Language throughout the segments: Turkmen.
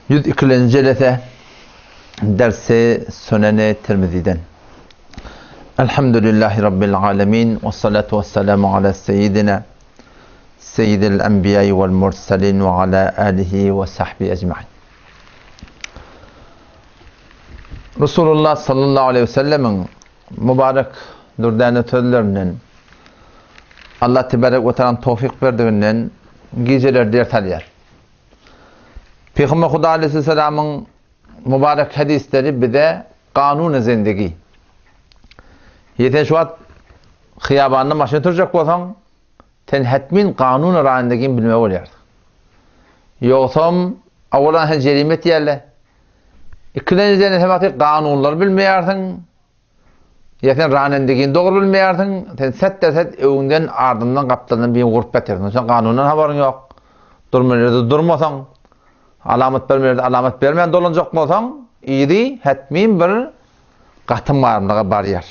102-nji jelese dersi Süneni Tirmiziden. Elhamdülillahi Rabbil alemin ve salatu ve selamu ala seyyidina seyyidil enbiya'i vel murselin ve ala alihi ve sahbihi ecma'in. Resulullah sallallahu aleyhi ve sellemin mübarek dürdäne sözlerinden Allah tebarek ve teala towfik berdiginden gijeler ders alýar. Pygamber Huda aleyhisselamyň mübarek hadisleri bize kanuny zindigi. Ýeten şu wagt hyýabanda maşyn sürjek bolsaň, sen hetmin kanuny randigini bilmeli bolýarsyň. Ýogsam, awalan sen jerime etýärler. Ikilenjiden sen wagty kanunlary bilmeýärsiň. Ýa sen ranendigini dogry bilmeýärsiň, sen set-de-set öňden, ardyndan, gapdalyndan birini gurup ýatyrsyň. Sen kanundan habaryň ýok. Durmaly ýerde durmasaň, alamat bermeli ýerde alamat bermän dolanjak bolsaň, yzy hetmin bir gatym-garymlyga barýar.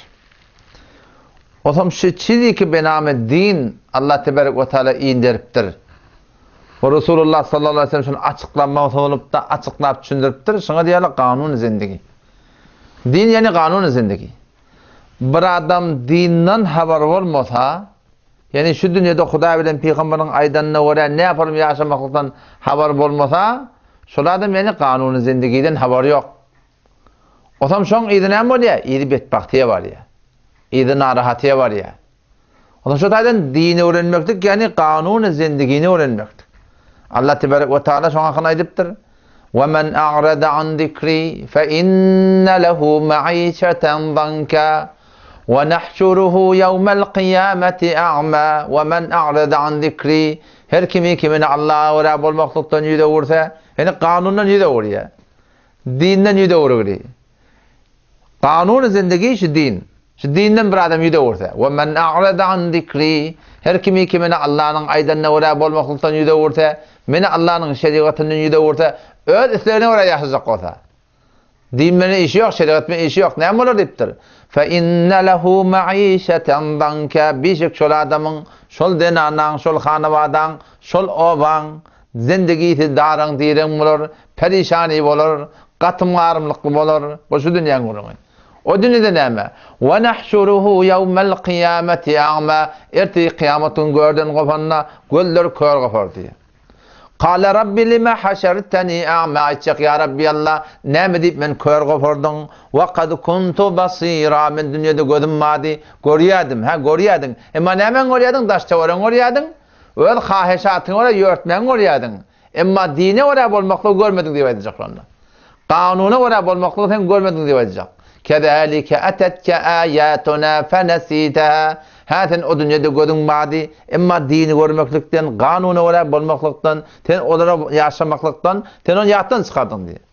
Otam şu çiziki bename din Allah teberek we taala inderipdir. We Resulullah sallallahu aleyhi ve sellem şuny açyklanmak bolup-da açyklap düşündiripdir. Şuňa diýýärler kanun zindigi. Din ýagny kanuny zindigi. Bir adam dinden habar bolmasa, ýagny şu dünýede Hudaý bilen pygamberiň aýdanyna görä näpalym ýaşamaklykdan habar bolmasa, şol adam ýagny kanuny zindigiden habary ýok. Osam şoň yzy näme bolýar? Yzy betbagtyýa barýar. Yzy narahatyýa barýar. Ondan şo taýdan dini öwrenmeklik, ýagny kanuny zindigini öwrenmeklik. Allah tebarek we taala şoň hakynda aýdypdyr. Ve men a'rada an zikri fe inne lehu ma'işeten zanka ve nahşuruhu yevmel kıyameti a'ma ve men a'rada an zikri her kimi kimini Allaha görä bolmaklykdan ýüz öwürse, ýagny kanundan ýüz öwürýär. Dinden ýüz öwürgili. Kanuny zindigi şu din. Şu dinden bir adam ýüz öwürse, we men a'rada an zikri, her kimi ki meni Allanyň aýdanyna görä bolmaklykdan ýüz öwürse, meni Allanyň şerigatyndan ýüz öwürse, öz islegine görä ýaşajak bolsa, din bilen işi ýok, şerigat bilen işi ýok, näme bolar diýipdir. Fe inne lehu ma'işeten zanka, bişek şol adamyň, şol zenanaň, şol hanabadaň, şol obaň zindigisi daraň-direň bolar, perişany bolar, gatym-garymlykly bolar. Bu şu dünýäň gürrüňi. O dünýede näme? Ve nahşuruhu ýewmel kyýameti a'ma, ertir kyýamat gün görden gopanda gözleri kör gopar diýýär. Kale Rabbi lime haşerteni a'ma, aýtjak ýa Rabbi Alla, näme diýip men kör gopardyň? Ve kad kuntu basira, men dünýede gözüm bardy, görýärdim. Hä, görýärdiň. Emma nämäňi görýärdiň? Daş-töweregiňi görýärdiň. Öz haheşatyňa görä ýörtmäňi görýärdiň. Emma dine görä bolmaklygy görmediň diýip aýdajak şonda. Kanuna görä bolmaklygy sen görmediň diýip aýdajak. Kezalike etetke aýatuna fenesiteha. Hä sen o dünýede gözüň bardy, emma dini görmeklikden, kanuna görä bolmaklykdan, sen olara ýaşamaklykdan, sen ony ýatdan çykardyň diýip.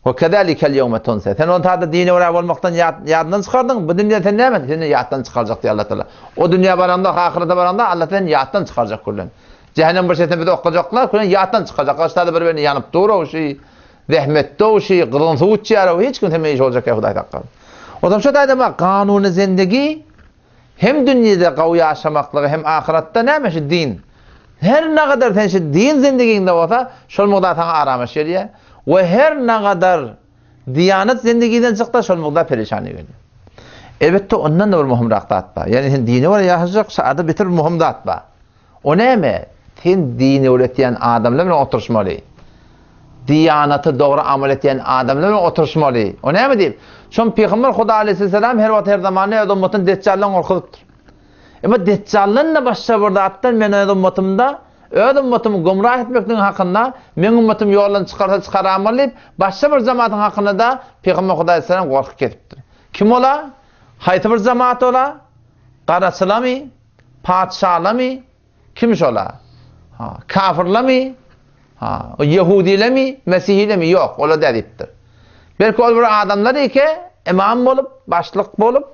We kezalikel ýewme tunse. Sen ony tada dine görä bolmakdan ýadyndan çykardyň. Bu dünýede sen näme? Seni ýatdan çykarjak diýýär Allah Taala. O dünýä baranda, ahyrete baranda Allah seni ýatdan çykarjak küllen. Jähennem bir şeýtan bizi oklajaklar, küllen ýatdan çykarjak. Aşda bir birini ýanyp dur, şu zähmetde şu gyzgyn suw içýär, hiç kim sen iş boljak ýa Hudaý saklasyn. O zaman şu taýda bak, kanuny zindigi Hem dünýede gawy ýaşamaklygy hem ahyratda näme şu din. Her nagadar sen şu din zindigiňde bolsa şol mugdar saňa aramaş gelýär we her nagadar diýanat zindigiden çyksa şol mugdar perişanlyk gelýär. Elbetde ondan-da bir möhümrak zat bar. Ýagny sen dine görä ýaşajak şada beter bir möhüm zat bar. O näme? Sen dini öwretýän adamlar bilen oturyşmaly. Diýanaty dogry amal etýän adamlar bilen oturyşmaly. O näme diýip? Şon Pygamber Huda aleýhisselam her wagt her zamanda öz ummatyny Deçjaldan gorkuzypdyr. Emma Deçjaldan-da başga bir zatdan men öz ummatymda öz ummatymy gümrah etmekligiň hakynda meň ummatym ýoldan çykarsa çykaramaly diýip, başga bir jematyň hakynda-da Pygamber Huda aleýhisselam gorky kesipdir. Kim ola? Haýsy bir jemaat ola? Garaçylamy? Patyşalamy? Kim şola? Ha, kafyrlamy? Ha, ýehudilemi, mesihilemi? Ýok, ola däl diýipdir. Belki ol bir adamlar eke, imam bolup, başlyk bolup,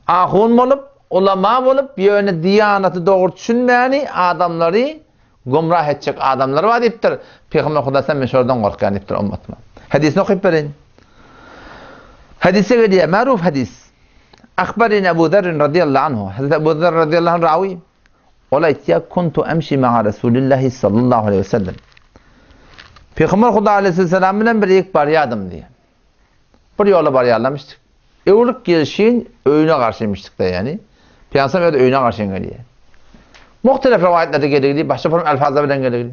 ahun bolup, ulama bolup, ýöne diýanaty dogry düşünmäni adamlary gümrah etjek adamlar bar diýipdir. Pygamber Huda sen men şolardan gorkýan diýipdir ummatyma. Hadisini okyp bereýin. Hadise gelýär, maruf hadis. Ahbereni Ebu Zerrin radiyallahu anhu. Hazreti Ebu Zer radiyallahu anh rawi. Ol aýtýar, Kuntu emşi ma'a Resulillahi sallallahu aleyhi ve sellem. Pygamber Huda aleyhisselam bilen bir ýek barýadym diýýär. Bir ýola barýarlarmyşdyk. Öwrülip gelşin öýüne garşymyşdyk-da ýani. Pygamber öz öýüne garşy gelýär. Muhtelif rowaýatlarda gelýär, başga bir alfazlar bilen gelýär.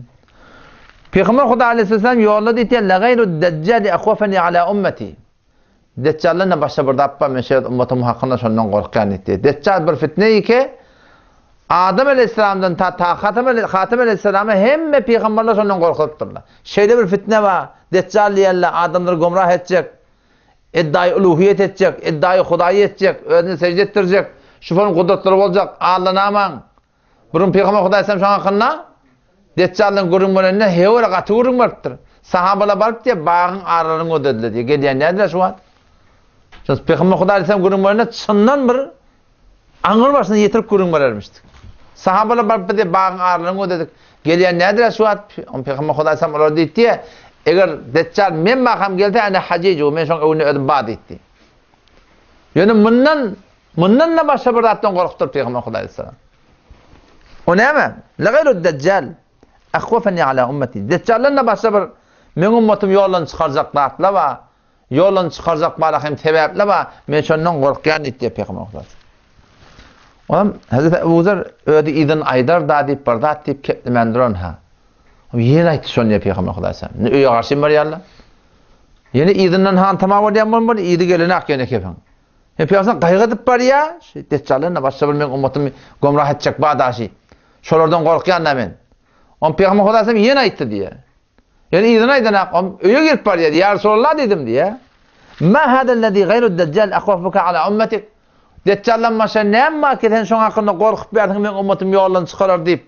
Pygamber Huda aleyhisselam ýolda diýýär, La gaýru dajjali akhwafani ala ummati. Deccaldan da başga bir zat bar, men şeýle ummatym hakynda şondan gorkýan diýdi. Deccal bir fitne ki, Adam aleyhisselamdan ta ta Hatem aleyhisselama hemme pygamberler şondan gorkulypdyrlar. Şeýle bir fitne bar, Deccal diýerler, adamlary gomrah etjek, iddiaýy uluhiýet etjek, iddiaýy hudaýy etjek, özüne sejde etdirjek, şufaryň gudratlary boljak, aldanamaň. Burun Pygamber Hudaý aleyhisselam şoň hakynda Deccaldan gürrüň berende hewre gaty gürrüň beripdir. Sahabalar baryp diýe bagyň aralaryny gözlediler diýe. Gelýän nädiler şu wagt? Şol Pygamber Hudaý aleyhisselam gürrüň berende çyndan bir aňyr başyna ýetirip gürrüň berermişdik. Sahabalar baryp diýe bagyň aralaryny gözledik. Gelýän nädiler şu wagt? Pygamber Hudaý aleyhisselam olara diýdi diýe, eger Deccal men bakam gelse ene hajiju men şoň öňünde özüm ba diýdi. Ýöne mundan Mundan-da başga bir zatdan gorkupdyr Pygamber Hudaý aleyhisselam. O näme? Lagayru dejjal akhwafani ala ummati. Dejjaldan da başga bir meň ummatym ýoldan çykarjak zatlar bar. Ýoldan çykarjak bar hem sebäpler bar. Men şondan gorkýan diýdi Pygamber Hudaý. Olam Hazreti Ebu Zer özi izin aýdar da diýip bir zat diýip keplemän duran ha. Ýene aýtdy şony diýip Pygamber Hudaý aleyhisselam. Indi öýe garşy barýarlar. Ýene yzyndan han tamam bolýan bolmaly, yzy gelenak ýene kepiň. Hep ýagşy gaýgy edip barýa, şu Deccaldan başga bir meň ummatymy gomrah etjek bar daşy. Şolardan gorkýan da men. On Pygamber Hudaý sen ýene aýtdy diýe. Ýene yzyna aýdanak, on öýe girip barýar. Ýa Resulallah diýdim diýe. Ma hadallazî gaýrud deccal akhwafuka ala ummatik. Deccaldan başga näme bar ki sen şoň hakynda gorkup ýarsyň meň ummatym ýoldan çykarar diýip.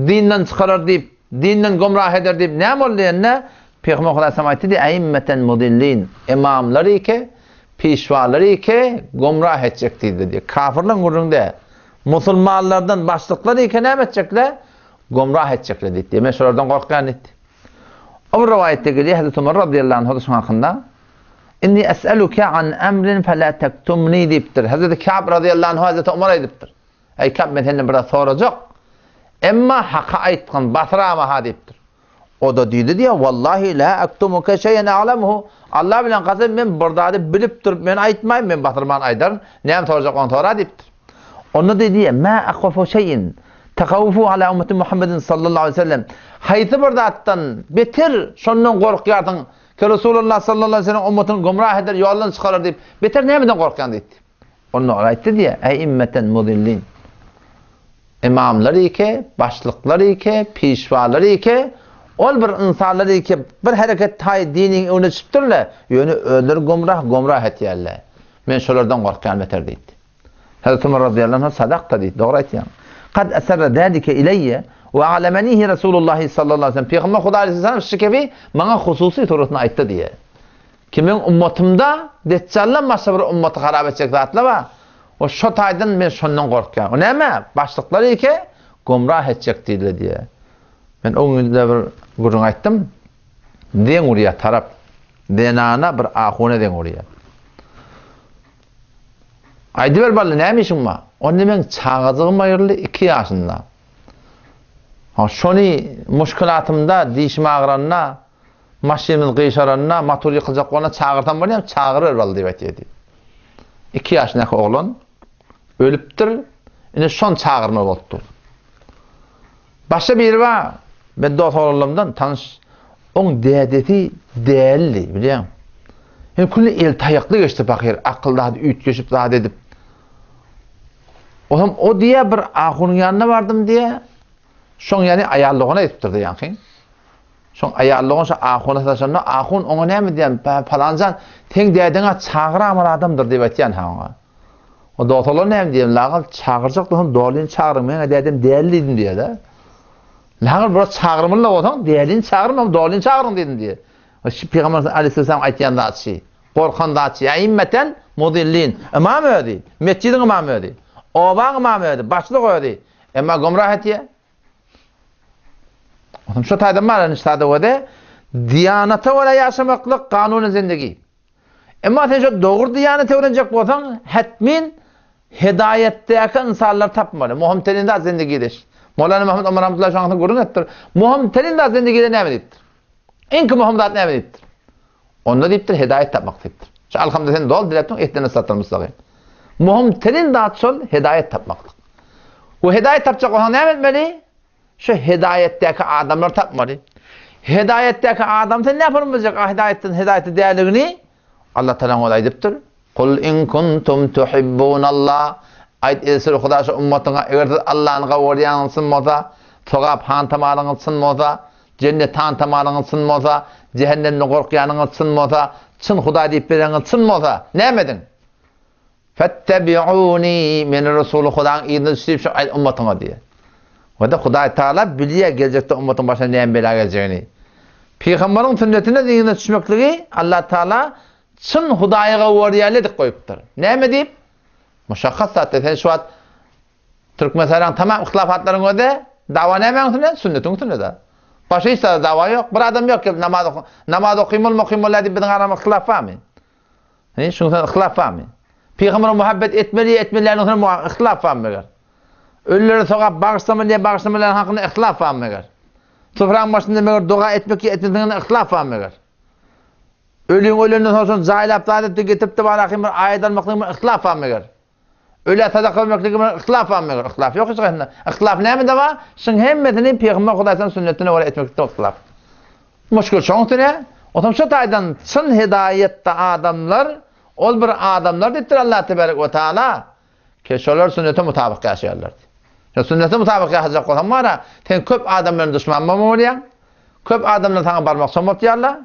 Dinden çykarar diýip, dinden gomrah eder diýip näme boldy diýende, Pygamber Hudaý salam aýtdy diýip, Äimmeten mudillin, ymamlar ike, pişwalar ike gomrah etjek diýdi diýip. Kafirleň gürrüňi däl. Musulmanlardan başlyklar ike näme etjekler? Gomrah etjekler diýdi. Men şolardan gorkýan diýdi. O bir rowaýatda gelýär, Hazreti Umar radiyallahu anhu şuň hakynda Inni es'eluke an emrin fela tektumni diýipdir. Hazreti Ka'b radiyallahu anhu Hazreti Umar aýdypdyr. Eý Ka'b men senden bir zat sorajak. Emma haky aýtgyn, basyrama-ha diýipdir. O-da diýdi diýýär, Wallahi la aktumuke şeýen a'lamuhu. Allah bilen kasam men bir zady bilip durup men aýtmaýyn, men basyrman aýdaryn. Näme sorajak ony sora diýipdir. Onda diýdi diýýär, Ma akhafu şeýin takawufu ala ummati Muhammedin sallallahu aleýhi we sellem. Haýsy bir zatdan beter şondan gorkýarsyň ki Resulullah sallallahu aleýhi we sellem ummatyny gümrah eder, ýoldan çykarar diýip, beter nämeden gorkýaň diýipdir. Onda ol aýtdy diýýär, Äimmeten mudillin. Ymamlar ike, başlyklar ike, pişwalar ike, ol bir ynsanlar ike bir hereket taý diniň öňüne çykypdyrlar, ýöne özleri gomrah, gomrah etýärler. Men şolardan gorkýan beter diýdi. Hazreti Umar razyýallahu anh sadakta diýdi, dogry aýtýaň. Kad esarra zalike ileýe we alemenihi Resulullah sallallahu aleyhi ve sellem. Pygamber Hudaý aleyhisselam şu kebi maňa hususy suratynda aýtdy diýýär. Ki meň ummatymda Deccaldan başga bir ummaty harap etjek zatlar bar. O şo taýdan men şondan gorkýan. O näme? Başlyklar eke gomrah etjek diýdiler diýýär. Men o günde bir gürrüň aýtdym. Deň urýar tarap. Zenana bir ahuna deň urýar. Aýdyber bally näme işiň bar? Onda meň çagajygym aýryldy 2 ýaşynda. Ha şony muşkulatymda dişim agyranda Maşynymyz gyşaranda, motor ýykyljak bolanda çagyrsam bolýarmy? Çagyryber bal diýip aýtýardy. Iki ýaşyndaky oglan ölüpdir. Indi şony çagyrmaly bolupdyr. Başga biri bar, men dost oglanlarymdan tanyş. Oň dädesi däldi, bilýäňmi? Ýöne külli el taýakly geçdi pahyr, akyl zady üýtgeşip zat edip. Olam o diýýär bir ahunyň ýanyna bardym diýýär. Şoň ýany aýal dogana edipdir diýýän. Şoň aýallygyny şo ahuna sataşanda, ahun oňa näme diýen, Palanjan, seň dädeň-ä çagyramal adamdyr diýip aýtýan-ha oňa. O dogtorlar näme diýen, Lagal, çagyrjak bolsaň, dolyny çagyryň, meň-ä dädem däli diýdim diýýär-de. Lagal, biraz çagyrmaly bolsaň, dälini çagyrma, dolyny çagyryň diýdim diýýär. Şu Pygamber aleyhisselam aýtýan zat şi. Gorkan zat şi. Äimmeten mudillin. Ymam özi, metjidiň ymamy özi, obaň ymamy özi, başlyk özi. Emma gomrah etýär. Onuň şu taýdan bar sada göde diýanata görä ýaşamaklyk kanuny zindigi. Emma sen şu dogry diýanat öwrenjek bolsaň, hetmin hidaýetdäki insanlar tapmaly. Muhim terin zat zindigidir. Mawlana Muhammed Omar Rahmetullah şoň hakynda gürrüň etdir. Muhim terin zat zindigide näme diýipdir? Iňki möhüm zat näme diýipdir? Onda diýipdir, hedaýat tapmak diýipdir. Şu alhamda sen doly diläpdiň, ehdine sıratal mustagim. Möhüm terin zat şol hedaýat tapmaklyk. We hedaýat tapjak bolsaň näme etmeli? Şu hedaýatdäki adamlary tapmaly. Hedaýatdäki adam sen näme biljek a hedaýatdan hedaýatda däldigini Allah Taala oňa aýdypdyr. Kul in kuntum tuhibbunallah Aýt eý Resul Huda şu ummatyňa eger siz Allany gowy görýäňiz çyn bolsa, sogap hantamalyňyz çyn bolsa, jennet hantamalyňyz çyn bolsa, jähennemden gorkýanyňyz çyn bolsa, çyn Hudaý diýip bileňiz çyn bolsa, näme ediň? Fettebi'uni, meni Resuly Hudaň yzyna düş diýip şu aýt ummatyňa diýýär. We-de Hudaý Tagala bilýär geljekde ummatyň başyna näme bela geljegini. Pygamberiň sünnetine yzyna düşmekligi Allah Tagala çyn Hudaýy gowy edip goýupdyr. Näme diýip? Muşakgas zatda sen şu wagt Türkmenistanyň tamam yhtilafatlaryň özi dawa nämäň üstünde? Sünnetiň üstünde-de. Başga hiç zada dawa ýok. Bir adam ýok gelip namaz namaz okymaly, okymaly diýip biziň aramyzda yhtilaf barmy? He, şuň sen yhtilaf barmy? Pygambere muhabbet etmeli, etmeli däl üstünde yhtilaf barmy meger? Ölülere sogap bagyşlamaly ýa bagyşlamaly däl hakynda yhtilaf barmy meger? Sufraň başynda meger doga etmek ýa etmezlik yhtilaf barmy meger? Ölüň ölenden soň şony jaýlap zat etdi, getiripdi barahym bir aýat almaklygy bir yhtilaf barmy meger? Ölä sadaka bermekligi bir yhtilaf barmy meger? Yhtilaf ýok hiç haýsynda. Yhtilaf nämede bar? Şuň hemmesini Pygamber Hudaýyň sünnetine görä etmeklikde yhtilaf. Muşkul şoň üstüne. Onsoň şu taýdan çyn hidaýatda adamlar, ol bir adamlar diýipdir Allah tebarek we taala, ki şolar sünnete mutabyk ýaşaýarlar. Şo sünnete mutabyk ýaşajak bolsaň bara, sen köp adam bilen duşman bolmaly bolýaň. Köp adamlar saňa barmak somurtýarlar.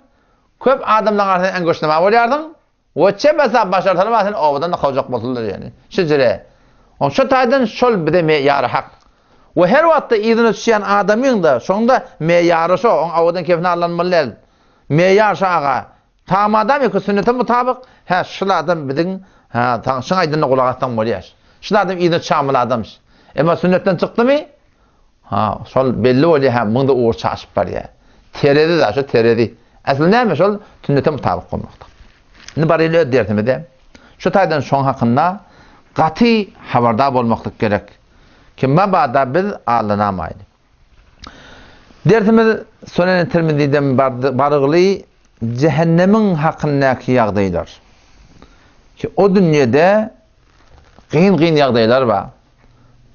Köp adamlaryň arasynda äňgoşnama bolýarsyň. We çep-hesap başarsalar bar seni obadan-da kowjak bolsunlar ýöne. Şejere. Oň şu taýdan şol bize meýýary hak. We her wagtda yzyna düşýän adamyň-da şoň-da meýýary şo, oň owadan kefine aldanmaly däl. Meýýar şo aga. Tamadam ýeke sünnete mutabyk, hä şul adam biziň, hä şuň aýdanyna gulak assaň bolýar. Şul adam yzyna çamyly adamyş. Emma sünnetden çykdymy, Ha, şol belli bolýar, hä, muňda ugur çaşyp barýar. Terezi da, şo terezi. Asly näme şol? Sünnete mutabyk bolmakdyr. Indi baraýly öz dersimize. Şu taýdan şoň hakynda gaty habardar bolmaklyk gerek. Ki mabada biz aldanamaýly. Dersimiz Sunan-y Tirmiziden barygly jähennemiň hakyndaky ýagdaýlar. Ki o dünýede Kyn-kyn ýagdaýlar bar.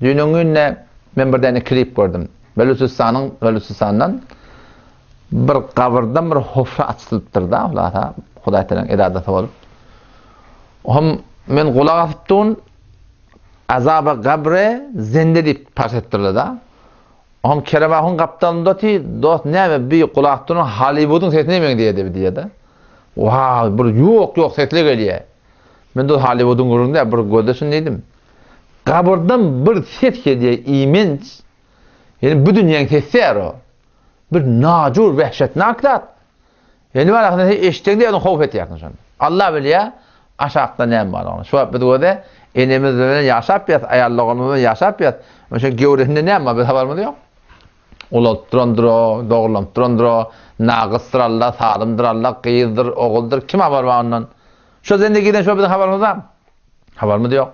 Düýnüň günde men bir däne klip gördüm. Belüçistanyň, Belüçistandan bir gabyrdan bir hofra açylypdyr-da, hulasa, Hudaý Tagalaň eradasy bolup. Hom men gulak asyp durun, azaba gabre zende diýip parç etdirler-da. Hom Kerem ahun gapdalynda otyr, dost näme bi gulak durun Hollywood'yň sesine meňzeýär diýip diýýär-de. Wow, bir ýok-ýok sesler gelýär. Men dost Hollywood'yň gürrüňi däl, bir gözde şuny diýdim. Gabyrdan bir ses gelýär iýmenç. Ýani bu dünýäň sesi däl o. Bir najur wehşetnak zat. Ýani bar aslynda sen eşitseň-de özüň howp etýärsiň şony. Allah bilýär aşakda näme bardygyny. Şu wagt biz göze enemiz bilen ýaşap ýas, aýal doganymyz bilen ýaşap ýas. Şo gewresinde näme bar biz habarymyz ýok. Ulalyp durandyr o, dogrulanyp durandyr o, nagysdyr Allah, salymdyr Allah, gyzdyr, oguldyr, kim habar bar ondan? Şo zendigiden şo biziň habarymyz barmy? Habarymyz ýok.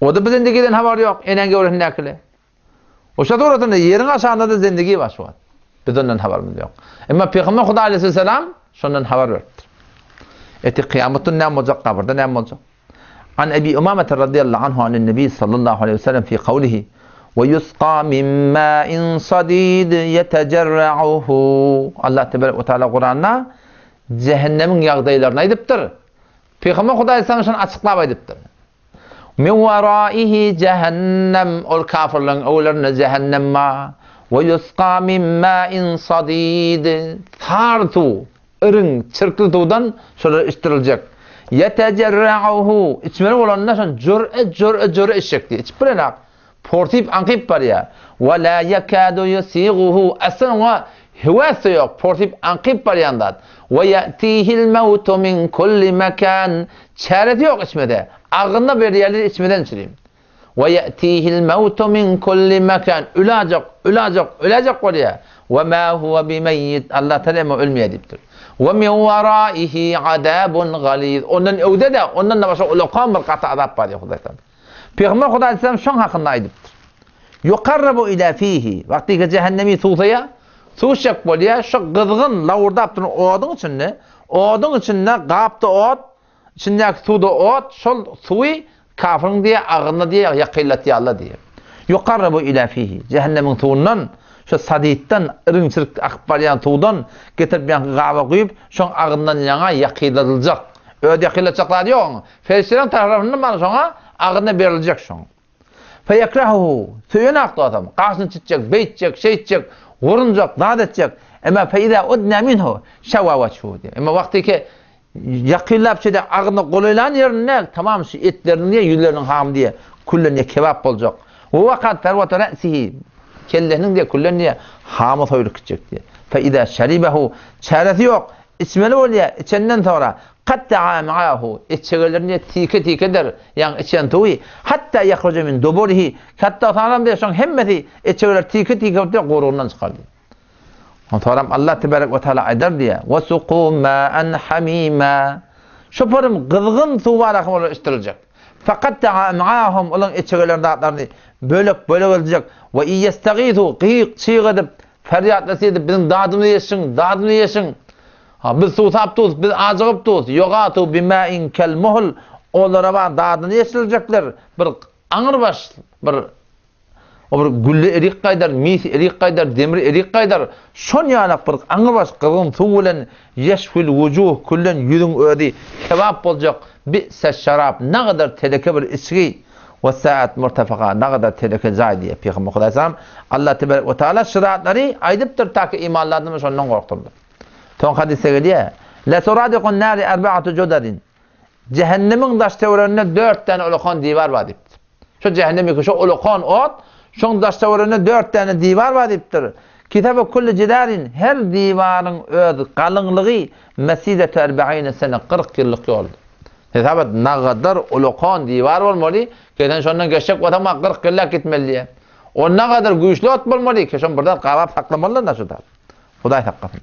O-da bu zendigiden habary ýok, enäň göwresindäkile. O şo suratynda ýeriň aşagynda-da zendigi bar şu wagt. Biz ondan habarymyz ýok. Emma Pygamber Hudaý aleyhisselam şondan habar beripdir. Eti kyýamat günü näme boljak, gabyrda näme boljak? An Ebi Umamete radiyallahu anhu anin Nebi sallallahu aleyhi ve sellem fi kawlihi ve yusqa min ma'in sadid yetecerra'uhu Allah tebarek ve teala Kur'an'da Cehennemiň ýagdaýlaryny aýdypdyr. Pygamber Hudaý sana şony açyklap aýdypdyr. Min waraihi cehennem ol kafirleriň öwlerinde cehennem bar. Ve yusqa min ma'in sadid sar suw, iriň, çirkli suwdan şolar içdiriljek. Yetecerra'uhu içmeli bolanda şony jür'e jür'e jür'e içjek diýip, içip bilenak. Porsyp aňkyp barýar. Ve la yekadu yusiguhu aslan oňa höwes-de ýok, porsyp aňkyp barýan zat. Ve ye'tihil mewtu min kulli mekan çäresi ýok içmede. Agzyna berýärler içmeden çirim. Ve ye'tihil mewtu min kulli mekan ölajak, ölajak, ölajak bolýar. Ve ma huve bimeyyit Allah Teala emma ölmeýär diýipdir. Ve min waraihi azabun galiz ondan öwde-de, ondan-da başga ulakan bir gaty azap bar diýýär Hudaý Teala. Pygamber Hudaý aleyhisselam şoň hakynda aýdypdyr. Yukarrabu ila fihi. Wagtyky cehennemi suwsaýa. Suw içjek bolýar, şo gyzgyn lawurdap duran oduň içinde, oduň içinde gapda ot, içindäki suwda ot, şol suwy kafiriň diýýär, agzyna diýýär, ýakynlatýarlar diýýär. Ýukarrabu ila fihi, jähennemiň suwundan, şo sadidden, iriňçilik akyp barýan suwdan getirip ýaňky gaba guýup, şoň agzyndan ýaňa ýakynladyljak. Özi ýakynlatjak zady ýok oň. Perişdeleriň tarapyndan bar şoňa agzyna beriljek şoň. Feýekrahuhu, söýenak dostum, gaşyny çitjek, beýtjek, şeýtjek, gurunjak, zat etjek. Emma feizâ udnâ minhu şewâ weçhuhu diýýär. Emma wagtyky ýakynlap şeýle agzyna golaýlan ýerinde tamam şu etleriniň diýýär, ýüzleriniň hamy diýýär, küllen diýýär, kebap boljak. We wakat ferwatu re'sihi, kellesiniň diýýär, küllen diýýär, hamy soýulyp gitjek diýýär. Feizâ şeribehu, çäresi ýok, Içmeli bolýar, içenden soňra, Katta'a am'ahu, içegelerini tike-tike eder, ýagny içen suwy, hatta ýahruja min duburihi, hatda soňram diýýär, şoň hemmesi içegeler tike-tike bolup diýýär, gurugyndan çykar diýýär. Ondan soňram Allah tebarek we taala aýdar diýýär, Wa suku ma'an hamima. Şu purym gyzgyn suw bar ahym olara içdiriljek. Fakatta'a am'ahum, olaryň içegelerini zatlaryny bölek-bölek ediljek. Wa iýestagisu, gyk, çyg edip, Perýat-nasy edip, biziň dadymyzy ýeşiň, dadymyzy ýeşiň! Ha, biz suwsap durus, biz ajygyp durus. Ýogatu bimâin kel-muhl, olara bar dadyny ýeşiljekler, bir aňrybaş, bir o bir gülle erik gaýdar, mis erik gaýdar, demir erik gaýdar. Şon ýalak bir aňrybaş gyzgyn suw bilen ýeşfil wujuh, küllen ýüzüň özi kebap boljak. Bi'seş-şerap, nagadar teleke bir içgi. We saat murtefaka, nagadar teleke jaý diýýär Pygamber Hudaý Allah tebarek we taala şu zatlary aýdypdyr ta ki imanly adamy şondan gorkdurdy. Soň hadysda gelýär, La suradikun nari arba'atu judarin. Cehennemiň daş töwereginde dört däne ulakan diwar bar diýipdir. Şu cehennem ýeke şu ulakan ot, şoň daş töwereginde dört däne diwar bar diýipdir. Kitabu kulli jidarin, her diwaryň öz galyňlygy mesidetu erbaine sene 40 ýyllyk ýoldur. Hesap et, nagadar ulakan diwar bolmaly, ki sen şondan geçjek bolsaň maňa 40 ýyllap gitmeli diýýär. O nagadar güýçli ot bolmaly, ki şony bir zat gabap saklamalylar da şu zat. Hudaý saklasyn.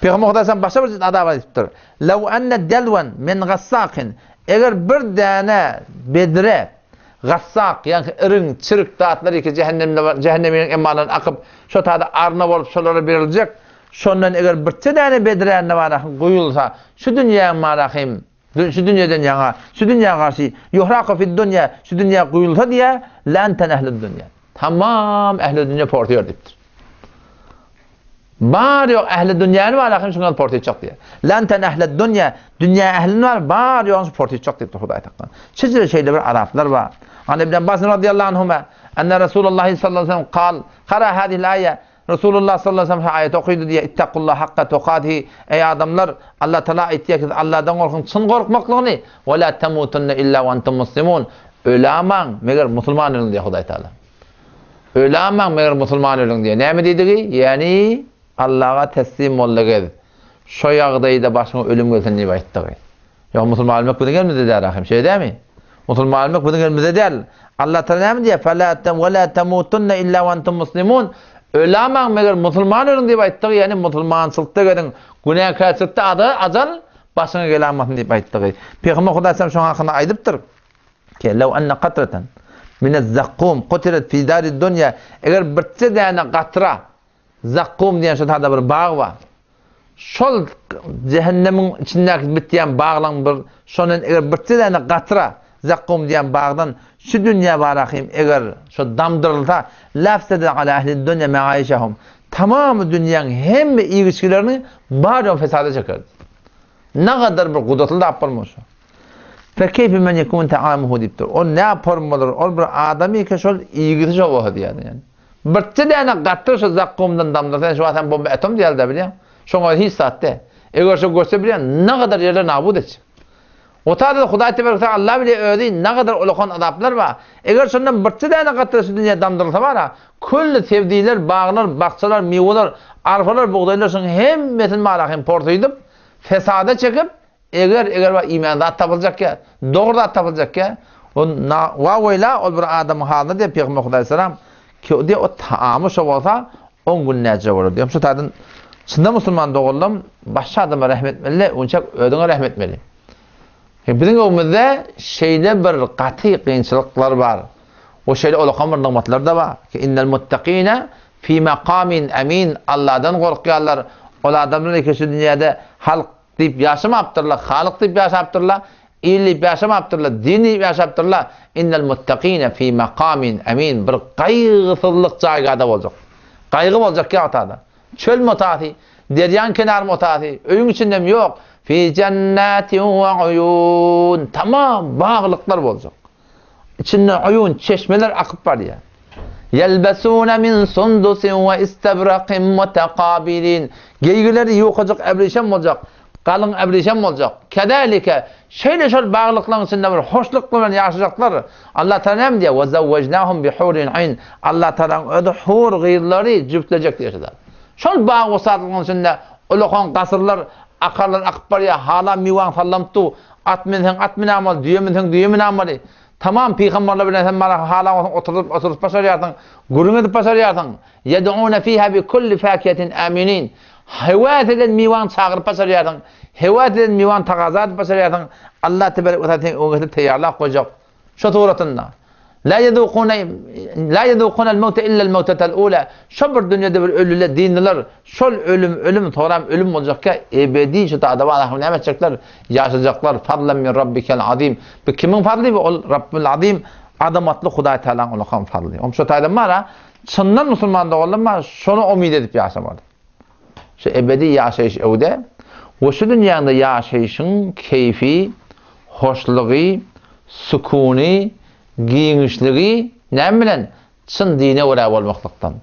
Pygamber Hudaý sen başga bir adab aýdypdyr. Law anna delwan min gassakin eger bir däne bedre gassak ýagny iriň, çirik zatlar iki cehennemde cehennemiň emmalaryndan akyp şo tada arna bolup şolara beriljek. Şondan eger birçe däne bedräni barahym guýulsa şu dünýäň barahym şu dünýeden ýaňa şu dünýä garşy yuhraku fid dünýä şu dünýä guýulsa diýä lan ten ehlü dünýä. Tamam ähli dünýä porsyýar diýipdir. Bar ýok ähli dünýäni bar ahim şuňa porsyçak diýýär. Lan ten ähli dünýä, dünýä ählini bar, bar ýogyny şu porsyçak diýipdir Hudaý takdan. Şeýle şeýle bir araplar bar. An Ibn Abbas radiyallahu anhuma enne Resulullah sallallahu aleyhi ve sellem kal, kara hadihil aýe Resulullah sallallahu aleyhi ve sellem aýat okydy diýýär. Ittakullah hakka tukatihi. Eý adamlar, Allah Taala aýtýar ki, Allahdan gorkuň çyn gorkmaklygyny. Ve la tamutunna illa ve entum muslimun. Ölamaň, meger musulman ölüň diýýär Hudaý Taala. Ölamaň, meger musulman ölüň diýýär. Näme diýdigi? Ýagny Allaha teslim boldy gez. Şo ýagdaýda başyňa ölüm gelsin diýip aýtdygy. Ýok, musulman ölmek biziň elimizde däl ahym, şeýle dälmi? Musulman ölmek biziň elimizde däl. Allah Taala näme diýýär? Fela tem we la tamutunna illa we entum muslimun. Ölamaň, meger musulman ölüň diýip aýtdygy, ýagny musulmançylykda geziň, günäkärçilikde ajal başyňa gelamasyn diýip aýtdygy. Pygamber Hudaý sallam şoň hakynda aýdypdyr. Ki lew enne katratan minez-zakkum kutiret fi darid dunýa eger birçe däne katra zakkum diýen şu tada bir bag bar. Şol cehennemiň içindäki bitýän baglaň bir şondan eger birçe däne katra zakkum diýen bagdan şu dünýä barahym eger şo damdyrylsa lafsede ala ehli dunýa meaişehum tamamy dünýäň hemme iýgiçgilerini bar ýogy fesada çekerdi. Nagadar bir gudratly zat bolmaly şo. Fekeyfe men yekun ta'amuhu diýipdir. Ol ne form bolar? Ol bir adamy ki şol iýgisi şo bolsa diýýär ýani. Birçe däne gatyr şo zakkumdan damdyrsa, şu wagt bomba atom diýýärler bilýän. Şoňa hiç zat däl. Eger şo görse bilýän, nagadar ýerler nabut etjek. O taýda Hudaý tebarek taala Allah bilýär özi nagadar ulakan azaplar bar. Eger şondan birçe däne gatyr şu dünýä damdyrylsa bara, külli sebziler, baglar, bakjalar, miweler, arpalar, bugdaýlar şoň hemmesini bara hem porsuýdyp, fesada çekip, Eger, eger bar iýmän zat tapyljakýa, dogry zat tapyljakýa, o na, wa weýla ol bir adamyň halyna diýip Pygamber Hudaý salam, ki diýip o taamy şo bolsa, on gün näce bolar diýip. Şu taýdan çynda musulman doganlarym başga adama rehm etmeli, onçak özüňe rehm etmeli. E, biziň öňümizde şeýle bir gaty kynçylyklar bar. O şeýle olakan bir nygmatlar da bar. Ki innel muttaqina. Fi makamin emin, Allahdan gorkýarlar. Ol adamlar eke şu dünýäde halk diýip ýaşamapdyrlar, halyk diýip ýaşapdyrlar, il diýip ýaşamapdyrlar, din diýip ýaşapdyrlar. Innel muttakine fi makamin emin, bir gaýgysyzlyk jaýgada boljak. Gaýgy boljak ýa otada. Çöl motasy, derýaň kenar motasy, öýüň içindem ýok. Fi jennatin we uýun, tamam baglyklar boljak. Içinde uýun çeşmeler akyp barýar. Ýelbesune min sundusin we istebrakin mutekabilin. Geýgileri ýukajyk äbrişem boljak, galyň äbrişem boljak. Kezalike, şeýle şol baglyklaryň içinde bir hoşluk bilen ýaşajaklar. Allah Tagala näme diýýär? Ve zewwejnahum bi hurin ayn. Allah Tagalaň özi hur gyzlary jübtlejek diýýär şurada. Şol bag wusatlygyň içinde ulakan gasyrlar, akarlar akyp barýar, hala miwaň sallanyp dur. At münseň at münämaly, düýe münseň düýe münämaly. Tamam pygamberler bilen sen mana halan bolsaň oturyp oturyp başarýarsyň, gürrüň edip başarýarsyň. Ýed'une fiha bi kulli fakihatin aminin. Höwes eden miwaňy çagyryp başarýarsyň. Höwes eden miwaňy tagaza edip başarýarsyň. Allah tebarek we taala seni öňe getirip taýýarlap goýjak. Şo suratynda. La ýezukuna la ýezukunal mewte illel mewtetel ula. Şo bir dünýede bir ölüler dyndylar. Şol ölüm ölüm soňram ölüm boljakka ebedi şu dada bar ahyryn näme etjekler? Ýaşajaklar. Fazlan min rabbikel azim. Bu kimiň fazly bu? Ol Rabbul azim azamatly Hudaý Tagalaň ulakan fazly. Oň şo taýdan bar-a çyndan musulman doganlar bar şony umyt edip ýaşamaly. Şu ebedi ýaşaýyş öwde we şu dünýäňde ýaşaýşyň keýfi, hoşlugy, sukuny, giňişligi näme bilen? Çyn dine görä bolmaklykdan.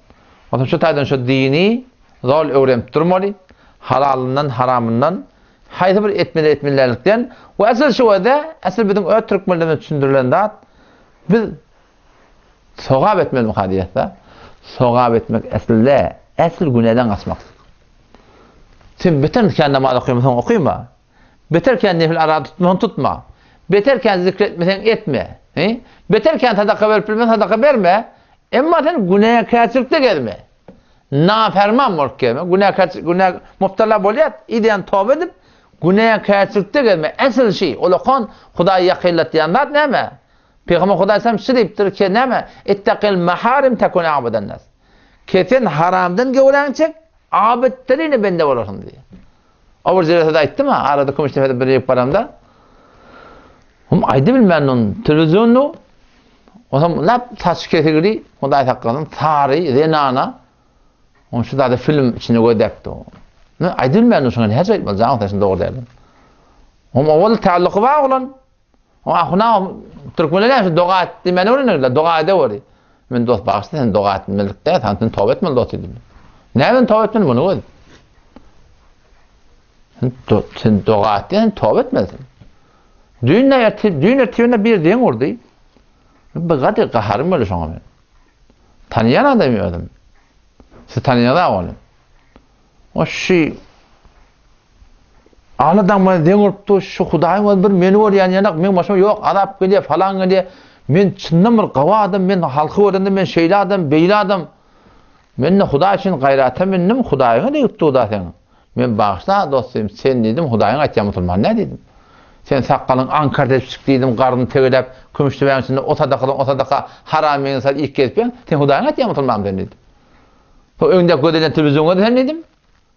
Onsoň şu taýdan şu dini zol öwrenip durmaly, halalyndan, haramyndan, haýsy bir etmeli etmelilikden we asyl şu wede, asyl biziň öz türkmenlerimize düşündirilen zat, biz Sogap etmeli diýýäs-de. Sogap etmek äslinde äsl günäden gaçmakdyr. Sen beter kän namaz okamasaň okyma. Beter kän nefil araza tutmasaň tutma. Beter kän zikr etmeseň etme. He? Beter kän sadaka berip bilmeseň sadaka berme. Emma sen günäkärçilikde gezme. Naferman bolup gezme. Günäkär günä mubtala bolýar, ideýän toba edip günäkärçilikde gezme. Äsl şi, olakan Hudaýy ýakynlatýan zat näme? Pygamber Hudaý salam şy diýipdir ki, näme? Ittaqil maharim takun abadan nas. Ki sen haramdan göwräňi çek, abyddan bende bolarsyň diýýär. O bir jelesede aýtdym ha, arada Kümüşdepede bir ýere baramda. Hum aýdy bilmän on telewizionu. Onam lap saç kesigli, Hudaý saklasyn, sary zenana. On şu zada film içinde gözläpdi. Ne aýdy bilmän şoňa näçe aýtmaly, jaň saçyny dogry däl. Hum owal taalluky bar oglan. Ahuna türkmenler näme şu doga et diýmäni öwrendiler, doga edeweri. Men dost bagyşla sen doga etmelik däl, sen sen toba etmeli dost diýdim. Näme men toba etmeli muny göz. Sen, do, sen doga et sen toba etmelisin. Düýn ertir, düýn ertirine bir deň urdy. Bir gady gaharym geldi şoňa men. Tanıyan adam özüm. Siz tanıyan ony. O şu Aladan maňa deň urupdy, şu Hudaýyň özi bir meni görýän ýanak, meň başyma ýok, azap gelýär, falan gelýär. Men çyndan bir gawy adam, men halky görende men şeýle adam, beýle adam. Men-de Hudaý üçin gaýrata mündim, Hudaýyňa degip dur-da seň. Men bagyşla, dostum, sen diýdim, Hudaýyň aýtýan musulman däl diýdim. Sen sakgalyň aňkar depjik diýdim, garnyny tegeläp, kümüşdebäň içinde o sadakadan o sadaka haram meňi sal iýip gezip ýöň, sen Hudaýyň aýtýan musulmanmy sen diýdim. Soň öňdäki göz edýän telewizonyňa sen diýdim.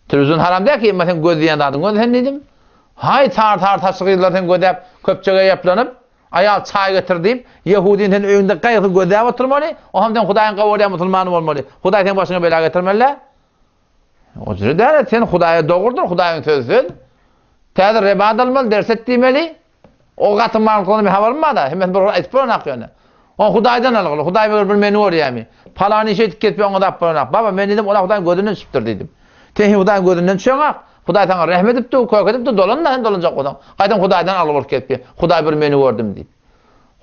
Telewizon haram däl ki, emma sen gözleýän zadyň göz sen diýdim. Haý, tar-tar saçly gyzlar sen gözläp, köpçege ýaplanyp, aýal çaý getir diýip, ýehudini sen öýüňde gaýgysyz gözläp oturmaly, oňam sen Hudaýyň gowy görýän musulmany bolmaly. Hudaý seň başyňa bela getirmeli-dä. O jüre däl, sen Hudaýa dogrudyr, Hudaýyň sözi söz. Täze rebat almaly, ders et diýmeli. O gaty marklany men habarym bar-da, hemmesini bir aýdyp bolanok ýöne. O Hudaýdan algyly, Hudaý meger bir meni görýärmi? Palany iş edip gezip oňa zat bolanok. Baba, men diýdim, ola Hudaýyň gözünden düşüpdir diýdim. Sen hem Hudaýyň gözünden düşeňok. Hudaý saňa rehm edipdi, kök edipdi, dolan-da sen dolanjak bolsaň. Gaýtam Hudaýdan algy bolup gezip, Hudaý bir meni gördüm diýip.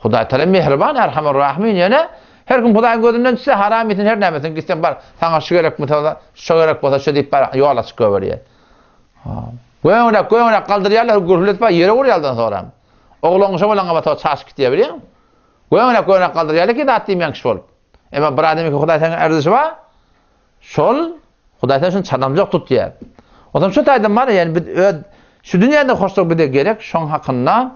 Hudaý Taala mähriban, Erhamur Rahimin ýöne her kim Hudaýyň gözünden düşse haram iýsin her nämesin gitseň bar, saňa şu gerek bolsa, şu gerek bolsa şu diýip bar, ýol açyp goýberýär. Göňrek, göňrek galdyrýarlar, gürrüldip bar, ýere urýarlar soram. Oglan şo bolan gabata çaşyp gitýär bilýäňmi? Göňrek, göňrek galdyrýarlar ki zat diýmeýän kişi bolup. Emma bir adam ki Hudaý saňa erzişi bar. Şol Hudaý sen şuny çadamjak tutýar. Onsoň şu taýdan bar, ýani biz öz şu dünýäde hoşluk bize gerek, şoň hakynda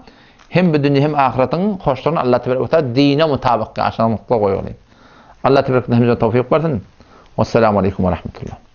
hem bu dünýä hem ahyratyň hoşlugyny Allah tebarek we taala dine mutabyk ýaşamaklyga goýaly. Allah tebarek we taala hemmämize towfyk bersin. Wessalamu aleýkum we rahmetullah.